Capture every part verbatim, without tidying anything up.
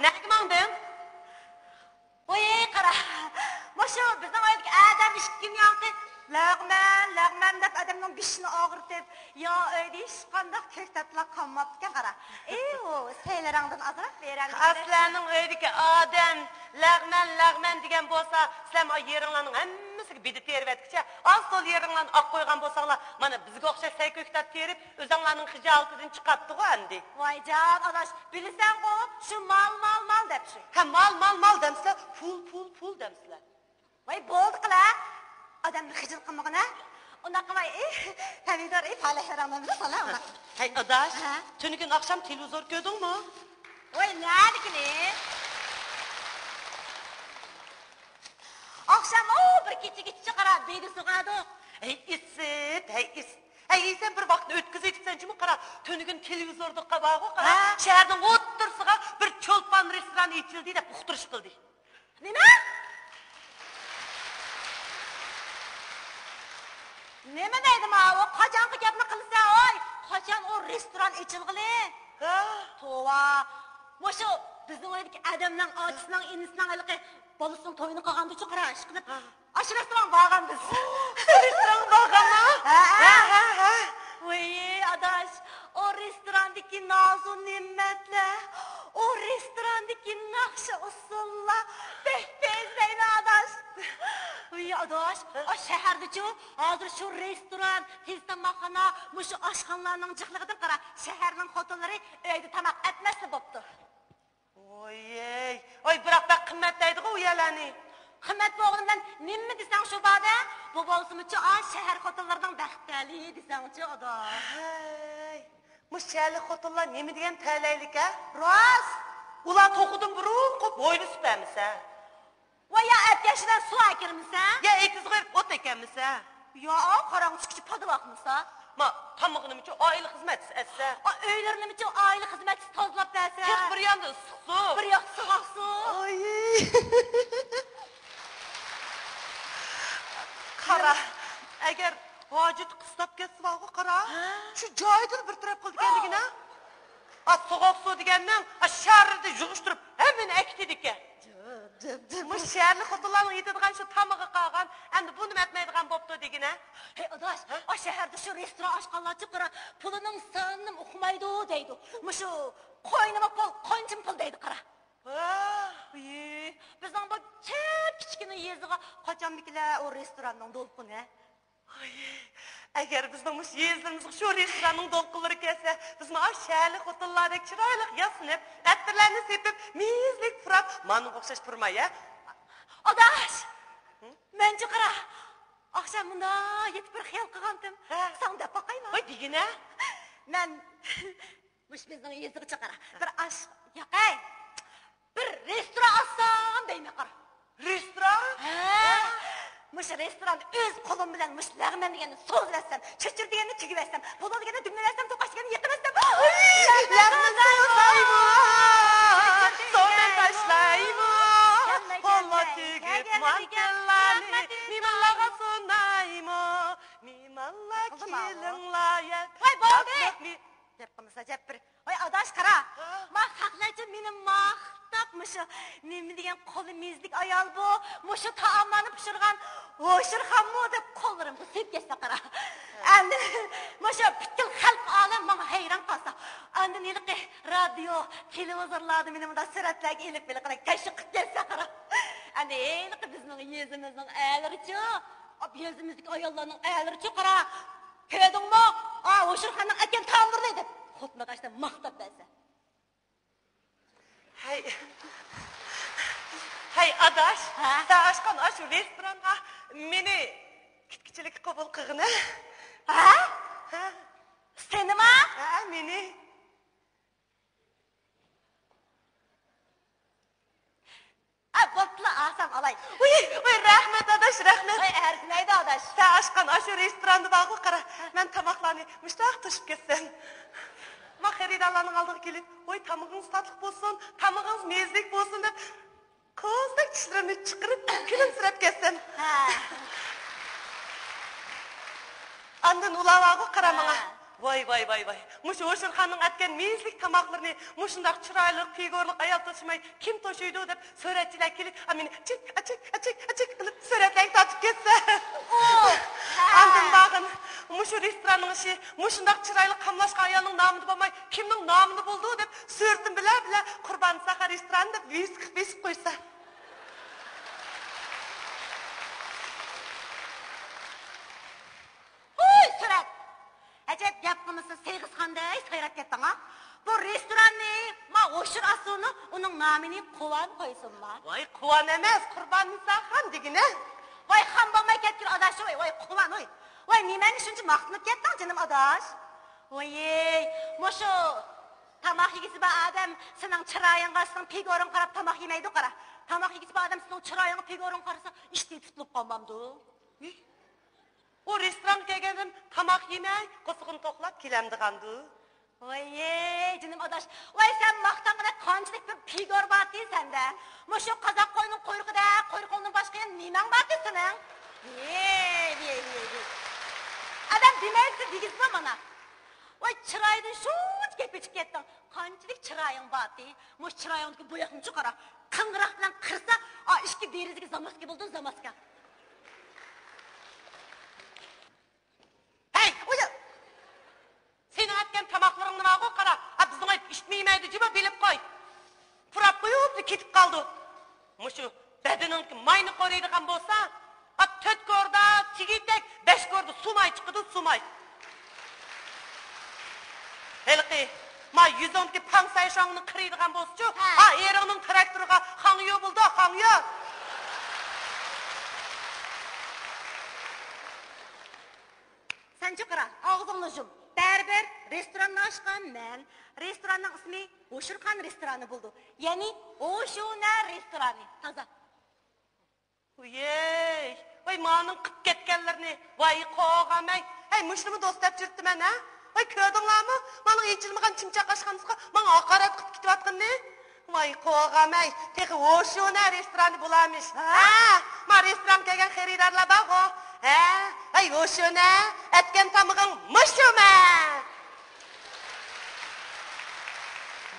نەگە ماڭدىڭ؟ ۋوي، قارا، مۇشۇ بىزنىڭ ئۆيدىكى ئادەم ئىككى كۈن ياقى لەغمەن، لەغمەن دەپ ئادەمنىڭ بېشىنى ئاغرىتىپ، يا ئۆيدە ھېچقانداق كۆكتاتلا قالماپتىكەن، قارا. ئى، ئۇ سەيلىرىڭدىن ئازراق بېرەڭ. ئا، سىلەرنىڭ ئۆيدىكى ئادەم لەغمەن، لەغمەن دېگەن بولسا، سىلەرمۇ يېرىڭلارنىڭ ھەممىسىگە بېدە تېرىۋەتكۈچە، ئاز تولا يېرىڭلارنى ئاق قويغان بولساڭلار، مانا بىزگە ئوخشاش سەي كۆكتات تېرىپ، ئۆزۈڭلارنىڭ خىجالىتىدىن چىقاتتىغۇ ئەمدى. ۋايجان ئاداش، بىلىسەنغۇ، شۇ مال، مال، مال دەپ شۇ. ھە، مال، مال، مال دەمسىلەر، پۇل، پۇل، پۇل دەمسىلەر. ۋاي، بولدى قىلە. ئادەمنى خىجىل قىلمىغىنا. ئۇنداق قىلماي، ئى، پەمىدۇر، ئى، پالەھلىرىڭنى بىر سالا، ئۇنداق. ھەي، ئاداش، ھە؟ تۈنۈگۈن ئاخشام تېلېۋىزور كۆردۈڭمۇ؟ ۋاي، نەدىكىنى؟ ئاخشام، ئو، بىر كېچىگىچە قارا، بېدە سۇغادۇق. ھەي، ئىسىت، ھەي، ئىسىت. ھەي، سەن بىر ۋاقىتنى ئۆتكۈزۈۋېتىپسەن جۇمۇ، قارا، تۈنۈگۈن تېلېۋىزوردا بارغۇ، قارا، ھە؟ شەھەرنىڭ ئوتتۇرىسىغا بىر چولپان رېستوران ئېچىلدى دەپ ئۇقتۇرۇش قىلدى. نېمە؟ نېمە دەيدۇ ماۋۇ؟ قاچانقى گەپنى قىلىسەن، ھوي؟ قاچان ئۇ رېستوران ئېچىلغىلى؟ ھە؟ توۋا. مۇشۇ بىزنىڭ ئۆيدىكى ئادەمنىڭ ئاچىسىنىڭ، ئىنىسىنىڭ ھېلىقى بالىسىنىڭ تويىنى قىلغاندىچۇ، قارا، ئىشقىلىپ. ھە. ئاشۇ رېستورانغا بارغان بىز. رېستورانغا بارغانما؟ ھە، ھە، ھە، ھە. ۋىي، ئاداش، ئۇ رېستوراندىكى نازۇ نېمەتلەر، ئۇ رېستوراندىكى ناخشا ئۇسسۇللار بەك بەزەيمەن، ئاداش. ۋىي، ئاداش، ھە؟ ئا شەھەردىچۇ ھازىر شۇ رېستوران، تېز تاماقخانا، مۇشۇ ئاشخانىلارنىڭ جىقلىقىدىن قارا، شەھەرنىڭ خوتۇنلىرى ئۆيدە تاماق ئەتمەسلا بوپتۇ. ۋوي، ۋوي، بىراق بەك قىممەت دەيدىغۇ ئۇ يەرلەرنى. قىممەت بولغىنى بىلەن نېمە دېسەڭ شۇ بار-دە. بۇ بولسىمۇچۇ ئا شەھەر خوتۇنلىرىنىڭ بەخت تەلىيى دېسەڭچۇ ئادا. ھەي، مۇشۇ شەھەرلىك خوتۇنلار نېمە دېگەن تەلەيلىك ھە؟ راست. ئۇلار توخۇدىن بۇرۇن قوپ ھويلا سۈپەرمىسە. ۋاي يا ئەتكەشلەر سۇ ئەكىرمىسە. يا ئېتىزغا بېرىپ ئوت ئەكەممىسە. يا قاراڭغۇ چۈشكىچە پادا باقمىسا. ما، تامىقىنىمۇچۇ ئائىلە خىزمەتچىسى ئەتسە. ئا، ئۆيلىرىنىمۇچۇ ئائىلە خىزمەتچىسى تازىلاپ بەرسە. تېخى بىر ياندا ئىسسىق سۇ. بىر ياقتا سوغۇق سۇ. ئاي. قارا، ئەگەر ھاجىتى قىستاپ كەتسە بارغۇ قارا. ھە؟ شۇ جايىدىلا بىر تەرەپ قىلىدىكەنلىكىنى. ئا، سوغۇق سۇ دېگەننىڭ، ئا، شارىدا يىغىشتۇرۇپ ھەممىنى ئەكېتىدىكەن. مۇشۇ شەھەرلىك خوتۇنلارنىڭ يېتىدىغان شۇ تامىقى قالغان، ئەمدى بۇنىمۇ ئەتمەيدىغان بوپتۇ دېگىنە. ھەي ئاداش، ھە؟ ئا شەھەردە شۇ رېستوران ئاچقانلارچۇ قارا، پۇلىنىڭ سانىنىمۇ ئۇقمايدۇ دەيدۇ. مۇشۇ قوينىمۇ پۇل، قونچىمۇ پۇل دەيدۇ قارا. ۋاي، بىزنىڭ بۇ چەپ كىچىككىنە يېزىغا قاچانمىكىنلا ئۇ رېستوراننىڭ دولقۇنى؟ ۋاي، ئەگەر بىزنىڭ مۇشۇ يېزىلىرىمىزغا شۇ رېستوراننىڭ دولقۇنلىرى كەلسە، بىزمۇ ئاشۇ شەھەرلىك خوتۇنلاردەك چىرايلىق ياسىنىپ، ئەتىرلەرنى سېپىپ، مېيىزلىك پۇراپ، مانىڭغا ئوخشاش پۇرىماي ھە. ئاداش! ھە؟ مەنچۇ قارا، ئاخشام مۇنداق يېتىپ بىر خىيال قىلغانتىم. ھە. ساڭا دەپ باقايما؟ ۋاي، دېگىنە. مەن مۇشۇ بىزنىڭ يېزىغىچە قارا، بىر ئاش، ياقەي، بىر رېستوران ئاچسام دەيمەن قارا. رېستوران؟ ھە. مۇشۇ رېستوراندا ئۆز قولۇم بىلەن مۇشۇ لەغمەن دېگەننى سوزۇۋەتسەم، چۆچۈرە دېگەننى تۈگۈۋەتسەم، پولۇ دېگەننى دۈملىۋەتسەم، توقاچ دېگەننى يېقىۋەتسەم. لەغمەن سوزايمۇ؟ سومەن تاشلايمۇ؟ پولۇ تۈگۈپ مانتىلارنى مېھمانلارغا سۇنايمۇ؟ مېھمانلار كېلىڭلار يە. ۋاي، بولدى! گەپ قىلمىسا، جەپ بىر. ۋاي، ئاداش، قارا. ھە؟ ما خەقلەرچە مېنى ماختاپ، مۇشۇ نېمە دېگەن قولى مېزىلىك ئايال بۇ، مۇشۇ تائاملارنى پىشۇرغان ھوشۇرخانمۇ دەپ قوللىرىمغا سېلىپ كەتسە، قارا. ئەمدى مۇشۇ پۈتكۈل خەلق ئالەم ماڭا ھەيران قالسا، ئاندىن ھېلىقى رادىيو، تېلېۋىزورلاردا مېنى مۇنداق سۈرەتلەرگە ئېلىپ، ھېلىقىدەك تەشۋىق قىلىپ كەتسە، قارا. ئەمدى ھېلىقى بىزنىڭ يېزىمىزنىڭ ئەرلىرىچۇ، ئا، يېزىمىزدىكى ئاياللارنىڭ ئەرلىرىچۇ، قارا. كۆردۈڭمۇ؟ ئا، ھوشۇرخاننىڭ ئەكەن تائاملىرىنى دەپ، خوتۇنىغا ئاشۇنداق ماختاپ بەرسە. ھەي، ھەي، ئاداش، ھە؟ سەن ئاچقان ئاشۇ رېستورانغا مېنى كۈتكۈچىلىككە قوبۇل قىلغىنە. ھە؟ ھە؟ سېنىما؟ ھە، مېنى. ئا، بوپتۇلا، ئالسام ئالاي. ۋۇي، ۋۇي، رەھمەت ئاداش، رەھمەت. ۋاي، ئەرزىمەيدۇ ئاداش. سەن ئاچقان ئاشۇ رېستوراندا بارغۇ، قارا. مەن تاماقلارنى مۇشتاق توشۇپ كەتسەم. ما خېرىدارلارنىڭ ئالدىغا كېلىپ، ۋاي، تامىقىڭىز تاتلىق بولسۇن، تامىقىڭىز مېزىلىك بولسۇن دەپ، كوزىدەك چىشلىرىمنى چىقىرىپ، كۈلۈمسىرەپ كەتسەم. ھە. ئاندىن ئۇلار بارغۇ، قارا ماڭا. ھە. ۋاي، ۋاي، ۋاي، ۋاي. مۇشۇ ھوشۇرخاننىڭ ئەتكەن مېزىلىك تاماقلىرىنى مۇشۇنداق چىرايلىق، پىگورلۇق ئايال توشىماي كىم توشۇيدۇ دەپ سۈرەتچىلەر كېلىپ، ئا، مېنى چىك، ئاچىك، ئاچىك، ئاچىك قىلىپ سۈرەتلەرگە تارتىپ كەتسە. ئوھ، ھە. ئاندىن بارغىن، مۇشۇ رېستوراننىڭ ئىشى مۇشۇنداق چىرايلىق قاملاشقان ئايالنىڭ نامىدا بولماي كىمنىڭ نامىدا بولىدۇ دەپ سۈرىتىم بىلەن بىلەن قۇربان ساخا رېستورانى دەپ ۋىۋىسكا قىلىپ بېسىپ قويسا. ھوي، سۈرەت! ئەجەب گەپ قىلمىسا، سېغىزخاندەك سايراپ كەتتىڭ ھا. بۇ رېستوراننى، ما، ھوشۇر ئاسۇنۇ، ئۇنىڭ نامىنى قۇۋان قويسۇنما. ۋاي، قۇۋان ئەمەس، قۇرباننىساخان دېگىنە. ۋاي، خان بولماي كەتكىن ئاداش، ۋاي، ۋاي، قۇۋان، ۋاي. ۋاي، نېمەڭگە شۇنچە ماختىنىپ كەتتىڭ، جېنىم ئاداش؟ ۋايەي، مۇشۇ تاماق يېگۈسى بار ئادەم سېنىڭ چىرايىڭغا، سېنىڭ پىگورۇڭغا قاراپ تاماق يېمەيدۇ، قارا. تاماق يېگۈسى بار ئادەم سېنىڭ چىرايىڭغا، پىگورۇڭغا قارىسا، ئىشتىيى تۇتۇلۇپ قالمامدۇ؟ ئۇ رېستورانغا كەلگەندىن تاماق يېمەي، قورسىقىنى توقلاپ كېلەمدىغاندۇ؟ ۋايەي، جېنىم ئاداش، ۋاي، سەن ماختانغۇدەك قانچىلىك بىر پىگور بارتى سەندە؟ مۇشۇ قازاق قوينىڭ قۇيرۇقىدەك قۇيرۇقۇڭدىن باشقا يەنە نېمەڭ بارتى سېنىڭ؟ ۋىي، ۋىي، ۋىي، ۋىي. ئادەم دېمەيسە دېگۈزىدۇ مانا. ۋاي، چىرايىدىن شۇنچە گەپ ئېچىپ كەتتىڭ. قانچىلىك چىرايىڭ بارتى؟ مۇشۇ چىرايىڭدىكى بوياقنىچۇ قارا. قىڭغىراق بىلەن قىرسا، ئا، ئىككى دېرىزىگە زاماسكا بولىدۇ، زاماسكا. ھەي، ئويا! سېنىڭ ئەتكەن تاماقلىرىڭنى ماڭا قارا. ئا، بىزنىڭ ئۆيدە ئىتمۇ يېمەيدۇ، جۇمۇ بىلىپ قوي. پۇراپ قويۇپلا كېتىپ قالىدۇ. مۇشۇ بەدىنىڭكى ماينى قورۇيدىغان بولسا، ئا، تۆت كوردا چىگىتەك، بەش كوردا سۇماي چىقىدۇ، سۇماي. ھېلىقى، ما يۈزۈڭدىكى پاڭسەيشاڭنى قىرىيدىغان بولسىچۇ، ھە. ھا، ئېرىڭنىڭ تىراكتورىغا خاڭيو بولىدۇ، خاڭيو. سەنچۇ قارا، ئاغزىڭنى يۇم. بەرىبىر رېستوراننى ئاچقان مەن. رېستوراننىڭ ئىسمى ھوشۇرخان رېستورانى بولىدۇ. يەنى ھوشۇنە رېستورانى. تازا. ۋىي، ۋاي، مانىڭ قىپ كەتكەنلىرىنى، ۋاي، قوغامەي. ھەي، مۇشۇنىمۇ دوست دەپ جۈرۈپتىمەن، ھە؟ ۋاي، كۆردۈڭلارمۇ؟ مانىڭ ئېچىلمىغان چىمچاق ئاشخانىسىغا ماڭا ھاقارەت قىپ كېتىۋاتقىنىنى. ۋاي، قوغامەي، تېخى ھوشۇنە رېستورانى بولارمىش. ھە؟ ھە، ما رېستورانغا كەلگەن خېرىدارلار بارغۇ. ھە، ۋاي، ھوشۇنە، ئەتكەن تامىقىڭ مۇشۇمە.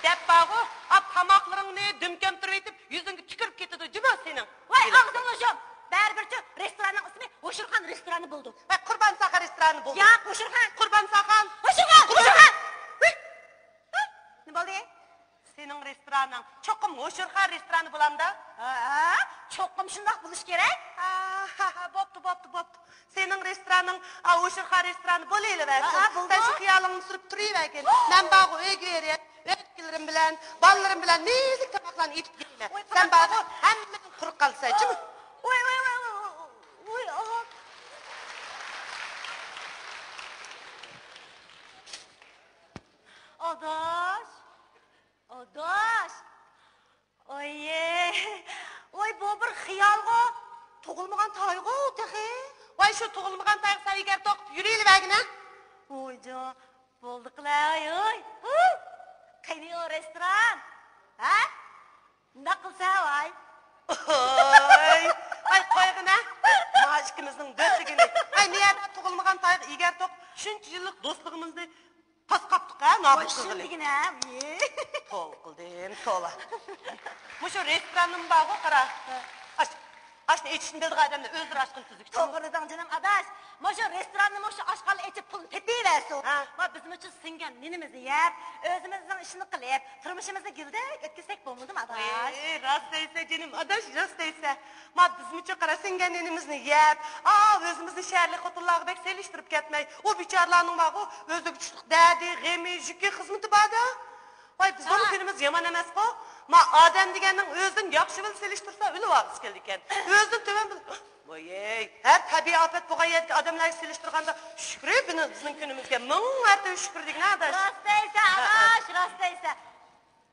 دەپ بارغۇ، ئا، تاماقلىرىڭنى دۈم كەمتۈرۈۋېتىپ، يۈزۈڭگە تۈكۈرۈپ كېتىدۇ جۇمۇ سېنىڭ. ۋاي، ئاغزىڭنى يۇم. بەرىبىرچۇ رېستوراننىڭ ئىسمى ھوشۇرخان رېستورانى بولىدۇ. ۋاي، قۇربان ساخا رېستورانى بولىدۇ. ياق، ھوشۇرخان. قۇربان ساخان. ھوشۇرخان، ھوشۇرخان. ھۇي. ھە؟ نېمە بولدى؟ سېنىڭ رېستورانىڭ چوقۇم ھوشۇرخان رېستورانى بولامدا؟ ھە، چوقۇم شۇنداق بولۇشى كېرەك. ھە، ھە، ھە، بوپتۇ، بوپتۇ، بوپتۇ. سېنىڭ رېستورانىڭ، ئا، ھوشۇرخان رېستورانى بولۇۋېرىۋەرسۇن. ھە، ھە، بولىدۇ. سەن شۇ خىيالىڭنى سۈرۈپ تۇرۇۋەرگىن. مەن بارغۇ ئۆيگە بېرىپ، ئۆيدىكىلىرىم بىلەن، بالىلىرىم بىلەن نېزىك تاماقلارنى ئېتىپ يەيمەن. ۋاي، سەن بارغۇ ھەممىدىن قۇرۇق قالىسەن، جۇمۇ. ۋاي، ۋاي، ۋاي، ۋاي، ۋاي، ۋاي، ئاھ. ئاداش. ئاداش! ئايي! ۋاي، بۇ بىر خىيالغۇ، تۇغۇلمىغان تايغۇ تېخى. ۋاي، شۇ تۇغۇلمىغان تايغا سەن ئېگەر توقۇپ يۈرۈۋېرىۋەرگىنە. ۋاي جان، بولدى قىلاي، ھوي، ھۇ! قېنى ئۇ رېستوران؟ ھە؟ مۇنداق قىلسا، ۋاي. ۋاي، ۋاي، قويغىنە. ما ئىككىمىزنىڭ دۆتلىگىنى. ۋاي، نېيەردە تۇغۇلمىغان تايغا ئېگەر توقۇپ، شۇنچە يىللىق دوستلۇقىمىزنى تاس قاپتۇق ھە، نابۇت قىلغىلى. دېگىنە. تولا قىلدىم، تولا. مۇشۇ رېستوراننىمۇ بارغۇ، قارا. ئاش-، ئاشنى ئېچىشنى بىلىدىغان ئادەملەر ئۆزلىرى ئاچقىنى تۈزۈك. توغرا دېدىڭ، جېنىم ئاداش. مۇشۇ رېستوراننى مۇشۇ ئاچقانلار ئېچىپ، پۇلنى تېپىۋەرسۇن. ھە. ما بىزمۇچۇ سىڭگەن نېنىمىزنى يەپ، ئۆزىمىزنىڭ ئىشىنى قىلىپ، تۇرمۇشىمىزنى گۈلدەك ئۆتكۈزسەك بولمىدىمۇ، ئاداش؟ ئېي، راست دەيسەن، جېنىم ئاداش، راست دەيسەن. ما بىزمۇچۇ قارا سىڭگەن نېنىمىزنى يەپ، ئا، ئۆزىمىزنى شەھەرلىك خوتۇنلارغا بەك سېلىشتۇرۇپ كەتمەي، ئۇ بىچارىلارنىڭ بارغۇ، ئۆزىگە چۈشلۈك دەردى، غېمى، يۈكى، خىزمىتى بار-دە. ۋاي، بىزنىڭ ھە. كۈنىمىز يامان ئەمەسقۇ. ما ئادەم دېگەننىڭ ئۆزىدىن ياخشى بىلەن سېلىشتۇرسا، ئۆلۈۋالغۇسى كېلىدىكەن. ئۆزىدىن تۆۋەن بىلەن، ۋايەي، ھەر تەبىئىي ئاپەت بولغان يەردىكى ئادەملەرگە سېلىشتۇرغاندا، شۈكرى، بىنى-، بىزنىڭ كۈنىمىزگە مىڭ مەرتىۋە شۈكرى دېگىنە، ئاداش. راست دەيسەن، ھە، ھە. ئاداش، راست دەيسەن.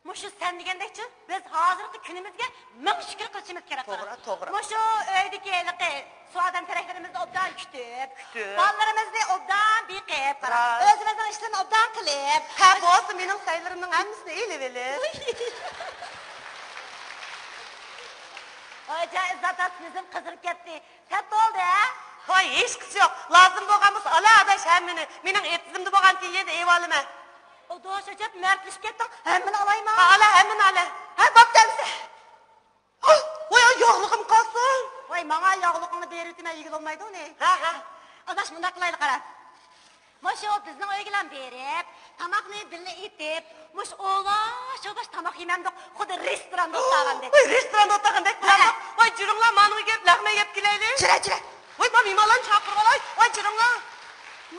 مۇشۇ سەن دېگەندەكچۇ، بىز ھازىرقى كۈنىمىزگە مىڭ شۈكۈر قىلىشىمىز كېرەك. توغرا، توغرا. مۇشۇ ئۆيدىكى ھېلىقى سۇ ئادەم تېرەكلىرىمىزنى ئوبدان كۈتۈپ، كۈتۈپ. بالىلىرىمىزنى ئوبدان بېقىپ، قارا، راست. ئۆزىمىزنىڭ ئىشلىرىنى ئوبدان قىلىپ. ھە، بولسا مېنىڭ سەيلىرىمنىڭ ھەممىسىنى ئېلىۋېلىپ. ۋاي جان، ئىززەت ئاكا، كۆزۈم قىزىرىپ كەتتى. سەت بولدى، ھە؟ ۋاي، ھېچقىسى يوق. لازىم بولغان بولسا ئالا ئاداش ھەممىنى. مېنىڭ ئېتىزىمدا بولغانكىن يەنە ئېۋالىمەن. ئۇدۇش ئەجەب مەردلىشىپ كەتتىڭ. ھەممىنى ئالايما. ھە، ئالا، ھەممىنى ئالا. ھە، بوپتۇ ئەمسە. ۋاي، ياغلىقىم قالسۇن. ۋاي، ماڭا ياغلىقىڭنى بېرىۋېتىمەن، يېگىلى بولمايدۇ ئۇنى. ھە، ھە. ئاداش، مۇنداق قىلايلى، قارا. مۇشۇ بىزنىڭ ئۆيگىلا بېرىپ، تاماقنى بىللە ئېتىپ، مۇشۇ ئوۋاش-ئوۋاش تاماق يېمەمدۇق، خۇددى رېستوراندا ئولتۇرغاندەك. ۋاي، رېستوراندا ئولتۇرغاندەك بولامدۇ؟ ھە. ۋاي، جۈرۈڭلار، مانىڭغا كېلىپ لەغمەن يەپ كېلەيلى. جۈرە، جۈرە. ۋاي، ما مېھمانلارنى چاقىرىۋالاي. ۋاي، جۈرۈڭلار.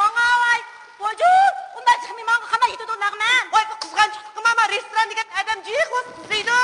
ماڭاي. ۋاجۇ، ئۇنداق جىق مېھمانغا قانداق يېتىدۇ لەغمەن؟ ۋاي، بۇ قىزغانچىقلىقىما، ما رېستوران دېگەن ئادەم جىق بولسا قىزىيدۇ.